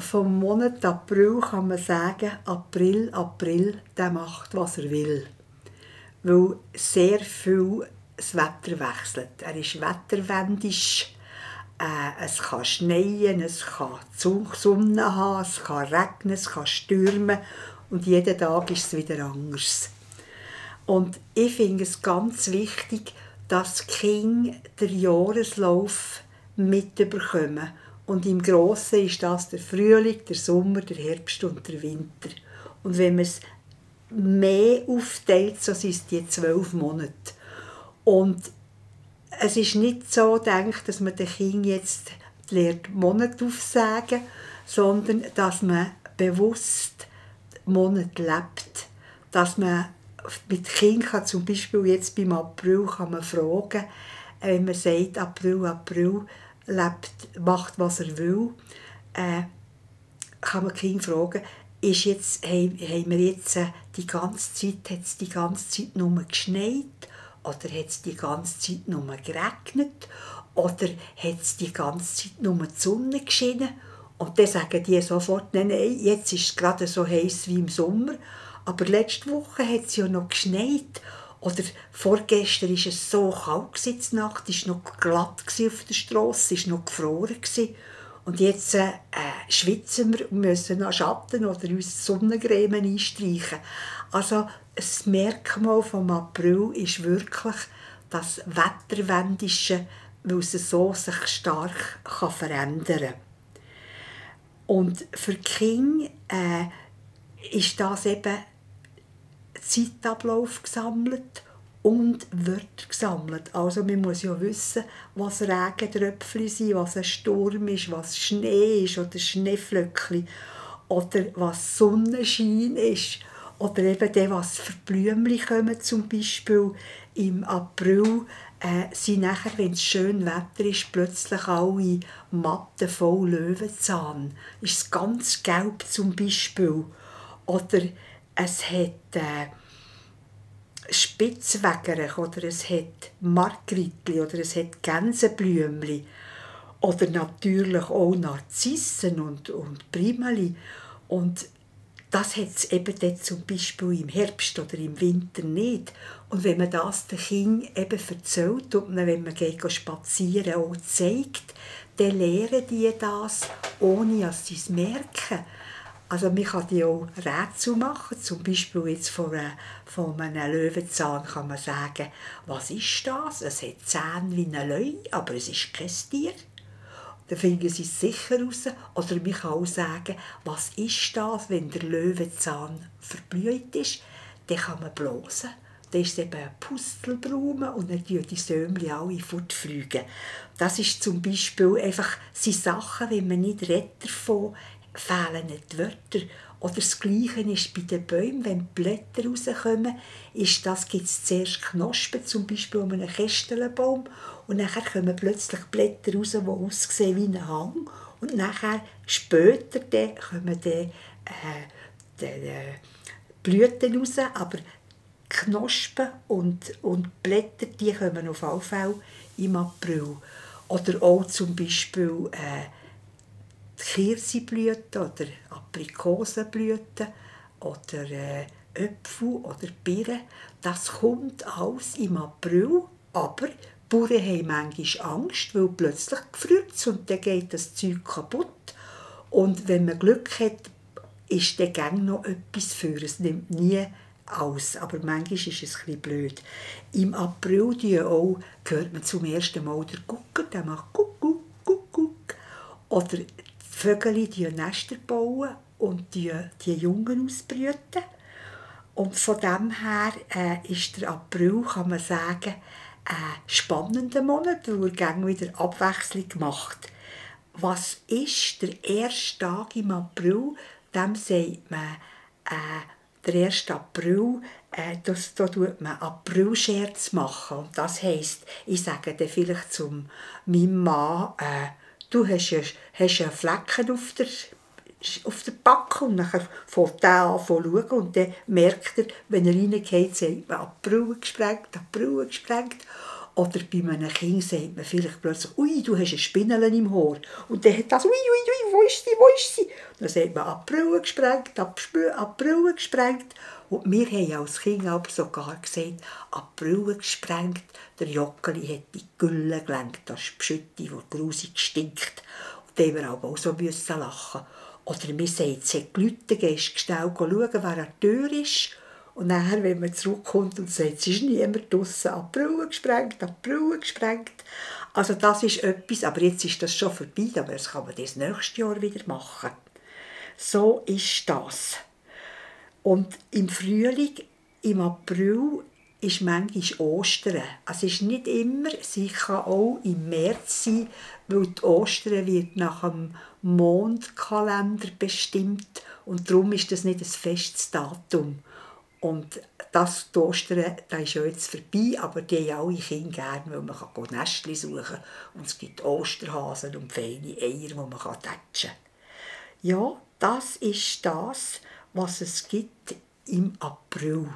vom Monat April kann man sagen, April, der macht, was er will. Weil sehr viel das Wetter wechselt. Er ist wetterwendisch. Es kann schneien, es kann Sonne haben, es kann regnen, es kann stürmen. Und jeden Tag ist es wieder anders. Und ich finde es ganz wichtig, dass die Kinder den Jahreslauf mitbekommen. Und im Grossen ist das der Frühling, der Sommer, der Herbst und der Winter. Und wenn man es mehr aufteilt, so sind es die 12 Monate. Und es ist nicht so gedacht, dass man den Kindern jetzt lernt, Monate aufsagen, sondern dass man bewusst Monate lebt. Dass man mit Kindern kann zum Beispiel jetzt beim April kann man fragen, wenn man sagt, April lebt, macht, was er will, kann man die Kinder fragen, haben wir jetzt die ganze Zeit nur geschneit? Oder hat es die ganze Zeit nur geregnet? Oder hat es die ganze Zeit nur die Sonne geschienen? Und dann sagen die sofort, nein, jetzt ist es gerade so heiß wie im Sommer. Aber letzte Woche hat es ja noch geschneit. Oder vorgestern war es so kalt, die Nacht war noch glatt auf der Strasse, es war noch gefroren. Und jetzt schwitzen wir und müssen noch Schatten oder uns Sonnencreme einstreichen. Also das Merkmal vom April ist wirklich das Wetterwendische, weil es so sich stark verändern kann. Und für die Kinder ist das eben Zeitablauf gesammelt und Wörter gesammelt. Also man muss ja wissen, was Regentröpfchen sind, was ein Sturm ist, was Schnee ist oder Schneeflöckchen oder was Sonnenschein ist. Oder eben dann, was für Blümchen kommen, zum Beispiel im April, sind nachher, wenn es schön Wetter ist, plötzlich alle Matten voll Löwenzahn. Ist es ganz gelb zum Beispiel. Oder es hat Spitzwegerich, oder es hat Margritli, oder es hat Gänseblümchen. Oder natürlich auch Narzissen und Primeli. Und das hat es eben dann zum Beispiel im Herbst oder im Winter nicht. Und wenn man das den Kindern eben erzählt und wenn man geht spazieren auch zeigt, dann lernen die das, ohne dass sie es merken. Also man kann die auch Rätsel machen, zum Beispiel jetzt von einem Löwenzahn kann man sagen, was ist das? Es hat Zähne wie ein Löwe, aber es ist kein Tier. Dann finden sie es sicher raus. Oder man kann auch sagen, was ist das, wenn der Löwenzahn verblüht ist? Dann kann man blasen. Dann ist es eben ein Pustelblume und dann fliegen die Säumchen alle fortfliegen. Das ist zum Beispiel einfach Sachen, wenn man nicht redet davon, fehlen die Wörter. Oder das Gleiche ist bei den Bäumen, wenn die Blätter rauskommen, gibt es zuerst Knospen, zum Beispiel um einen Kestelbaum, und dann kommen plötzlich Blätter raus, die aussehen wie ein Hang. Und nachher, später, kommen die Blüten raus, aber Knospen und Blätter, die kommen auf jeden Fall im April. Oder auch zum Beispiel die Kirschblüten oder Aprikosenblüten oder Äpfel oder Birnen. Das kommt alles im April, aber die Bauern haben manchmal Angst, weil plötzlich gefriert es und dann geht das Zeug kaputt. Und wenn man Glück hat, ist dann gerne noch etwas für. Es nimmt nie aus, aber manchmal ist es ein bisschen blöd. Im April hört man zum ersten Mal den Gucker, der macht Kuckuck, Kuckuck. Oder die Vögel die Nester bauen und die Jungen ausbrüten. Und von dem her ist der April, kann man sagen, ein spannender Monat, weil er gerne wieder Abwechslung macht. Was ist der erste Tag im April? Dem sagt man, der 1. April, da tut man Aprilscherz machen. Und das heisst, ich sage dann vielleicht zu meinem Mann, du hast einen Flecken auf der Backe und dann fängt er an zu schauen und dann merkt er, wenn er reingeht, sagt man April gesprengt. Oder bei einem Kind sagt man vielleicht plötzlich, ui, du hast ein Spinnel im Haar. Und dann hat das, ui, wo ist sie, wo ist sie? Und dann sagt man, April gesprengt, April gesprengt. Und wir haben als Kinder aber sogar gesagt, April gesprengt, der Joggeli hat die Gülle gelenkt, das ist die Schütte, die grusig stinkt. Und da haben wir aber auch so lachen. Oder mir sagt, es hat geläutet, gehst schnell schauen, wer an der Tür ist. Und nachher, wenn man zurückkommt und sagt, es ist niemand draussen, April gesprengt, April gesprengt. Also das ist etwas, aber jetzt ist das schon vorbei, aber das kann man das nächste Jahr wieder machen. So ist das. Und im Frühling, im April, ist manchmal Ostern. Es ist nicht immer, sie kann auch im März sein, weil die Ostern wird nach dem Mondkalender bestimmt und darum ist das nicht ein festes Datum. Und das die Ostern, das ist ja jetzt vorbei, aber die haben alle Kinder gerne, weil man Nestchen suchen kann. Und es gibt Osterhasen und feine Eier, die man tätschen kann. Ja, das ist das, was es gibt im April.